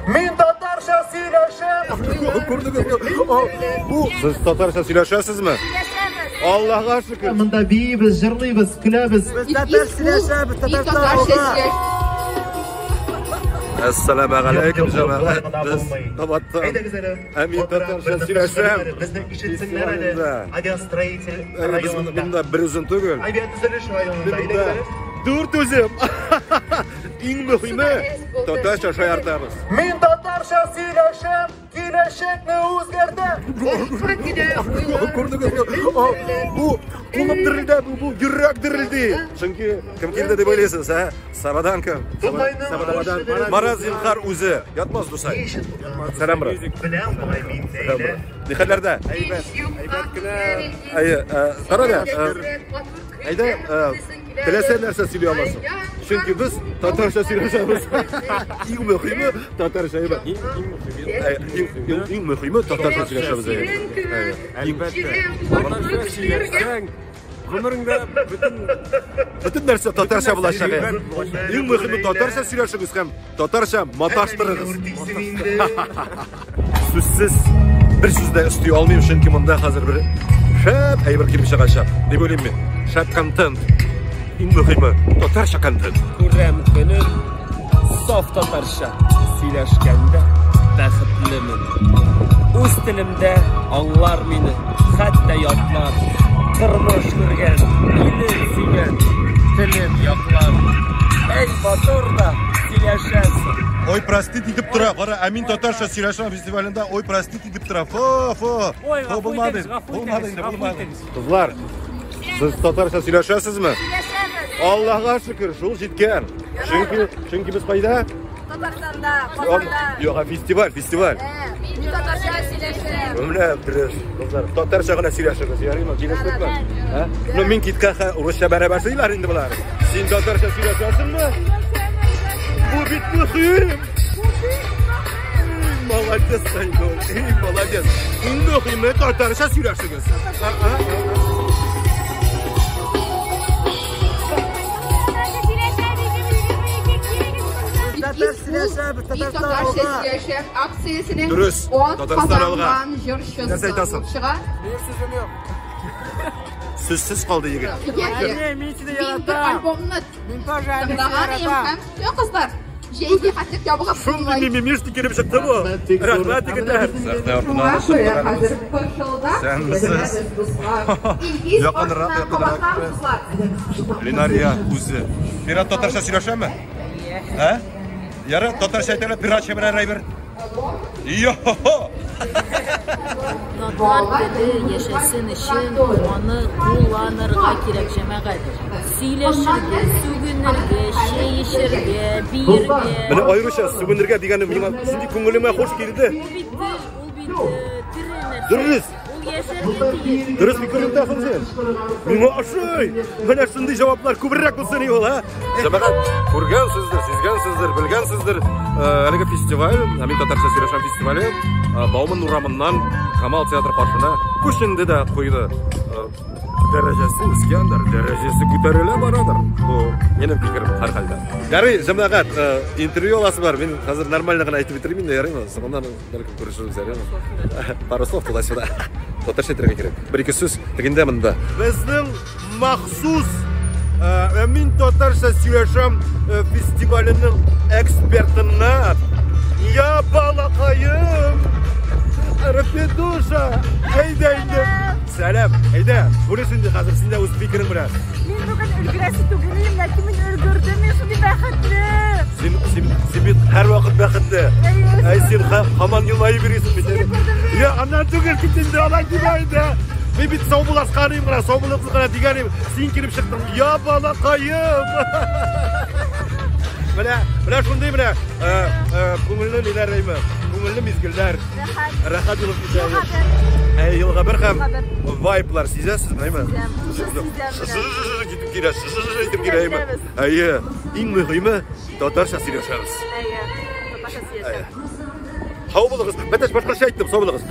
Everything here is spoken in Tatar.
Мин татарча сөйләшәм. Күрдегезме? Бу сез татарча сөйләшәсезме? Аллаһка шөкер. Монда биибез, җырлыйбыз, көләбез. Без татар сөйләшәбез, Татарстан алга. Әссәламә галәйкүм, җәмәгать. Без кабаттан. Әйдәгез әле. Ә мин татарча сөйләшәм. Безне ишетсеннәр әле. Авиастроитель Без монда бер үзем түгел. Авиатөзелеш районында. Әйдәгез әле. Дүрт үзем. Иң мөһиме татарча шаяртабыз. Мин татарча сөйләшәм, киләчәкне үзгәртәм. Күрдегезме? Бу кулым дерелде, бу йөрәк дерелде. Чөнки кем килде дип уйлыйсыз, ә? Сабадан кем? Сабадан. Мараз Зинхар үзе. Ятмаз дусай. Сәлам, брат. Беләм бугай мин Ләйлә. Ни хәлләрдә? Әйбәт, әйбәт кенә. Әйе, кара әле, әйдә, теләсә нәрсә сөйли аласың. Чөнки без татарча сөйләшәбез. Иң мөһиме татарча, әйбәт. Иң мөһиме татарча сөйләшәбез. Әлбәттә. Татарча сөйләшсәң, гомереңдә бөтен нәрсә татарча булачак. Иң мөһиме татарча сөйләшегез һәм татарча маташтырыгыз. Сүзсез бер сүз дә өсти алмыйм, чөнки монда хәзер бер шәп әйбер килеп чыгачак, дип уйлыйм мин. Шәп контент. Иң мөһиме татарча контент. Күрәм көнен саф татарча сөйләшкәндә бәхетлемен. Үз телемдә аңлар мине, хәтта ятлар. Тормыш күргән, илен сөйгән, телен яклар. Әй, матур да сөйләшәсең. Ой, простите дип тора. Кара, ә мин татарча сөйләшәм фестивалендә ой, простите дип тора. Фо, фо. Ой, Фо, гафу булмады. итегез, гафу Булмады итегез, инде, гафу булмады. итегез. Кызлар, сез татарча сөйләшәсезме? Аллаһка шөкер, шул җиткән. Чөнки без кайда? Татарстанда, Казанда. Юк, фестиваль, фестиваль. Мин татарча сөйләшәм. Менә дөрес. Кызлар, татарча гына сөйләшегез, ярыймы? Килештекме? Ә? Ну, мин киткән урысча бәрабәр сөйләр инде болар. Син татарча сөйләшәсеңме? Бу бит мөһим. Молодец, Айгөл. Эй, молодец. Иң мөһиме татарча сөйләшегез. Татар сөйләшәбез, Татарстан алга. Сөйләшәм акциясенең Дөрес, ат Татарстан алга. казанган җырчысы Нәрсә әйтәсең? булып чыга. Минем сүзем юк. Сүзсез калды егет. Яки Мин сине мин бер яратам. альбомны Мин тоже әле сине тыңлаган идем яратам. һәм все, кызлар, җәйге хәтлек ябыгып Шундый булмый. мимимишный килеп чыкты бу. Рәхмәт, егетләр. Сәхнә Шуңа күрә хәзер пыршылдап Сәнмесез. йөрәбез, дуслар. Илгиз Якынрак, артыннан якынрак. кабатлар, дуслар. Ленария үзе. Пират татарча сөйләшәме? Ә? Ярар, татарча әйтәләр, пиратча берәр әйбер. Йо-хо-хо! Татар теле яшәсен өчен аны кулланырга кирәк, җәмәгать. Сөйләшергә, сүгенергә, чәй эчәргә, биергә. Менә аеруча сүгенергә дигәне миңа шундый күңелемә хуш килде. Ул бит тел, ул бит тере нәрсә. Дөрес. Ул яшәргә тиеш. Дөрес фикер йөртәсең син. Миңа ошый. Менә шундый җаваплар күбрәк булсын иде ул, ә? Җәмәгать, күргәнсездер, сизгәнсездер, белгәнсездер, әлеге фестиваль, Мин татарча сөйләшәм фестивале, Бауман урамыннан Камал театры каршына күченде дә куйды. Дәрәҗәсе үскәндер, дәрәҗәсе күтәрелә барадыр. Бу минем фикерем һәрхәлдә. Ярый, җәмәгать, интервью аласы бар. Мин хәзер нормально гына әйтеп бетерим инде, ярыймы? Соңыннан бәлкем күрешербез, ярыймы? Пару слов туда-сюда. Татарча әйтергә кирәк. Бер-ике сүз тегендә монда. Безнең махсус Мин татарча сөйләшәм фестиваленең экспертына. Я балакаем! Рафидуша! Әйдә инде! Сәлам! Әйдә, бүлеш инде хәзер син дә үз фикерең белән. Мин бүген өлгерәсе түгел идем, ләкин мин өлгердем, мин шундый бәхетле. Син бит һәрвакыт бәхетле. Әй, син һаман елмаеп йөрисең бит. Я, аннан түгел кит инде, алай димә инде. Мин бит саубуллашкан идем генә, саубуллык гына дигән идем. Син килеп чыктың. Я балакаем! Менә шундый менә күңелле ниләр әйме? Күңелле мизгелләр. Рәхәт. Рәхәт булып китә. Әй, елга бер һәм вайблар сизәсезме, әйме? Сизәм, шушы сизәм. Итеп килә, итеп килә, әйме? Әйе, иң мөһиме татарча сөйләшәбез. Әйе, татарча сөйләшәм. Сау булыгыз. Бәтәч башкача әйттем, сау булыгыз.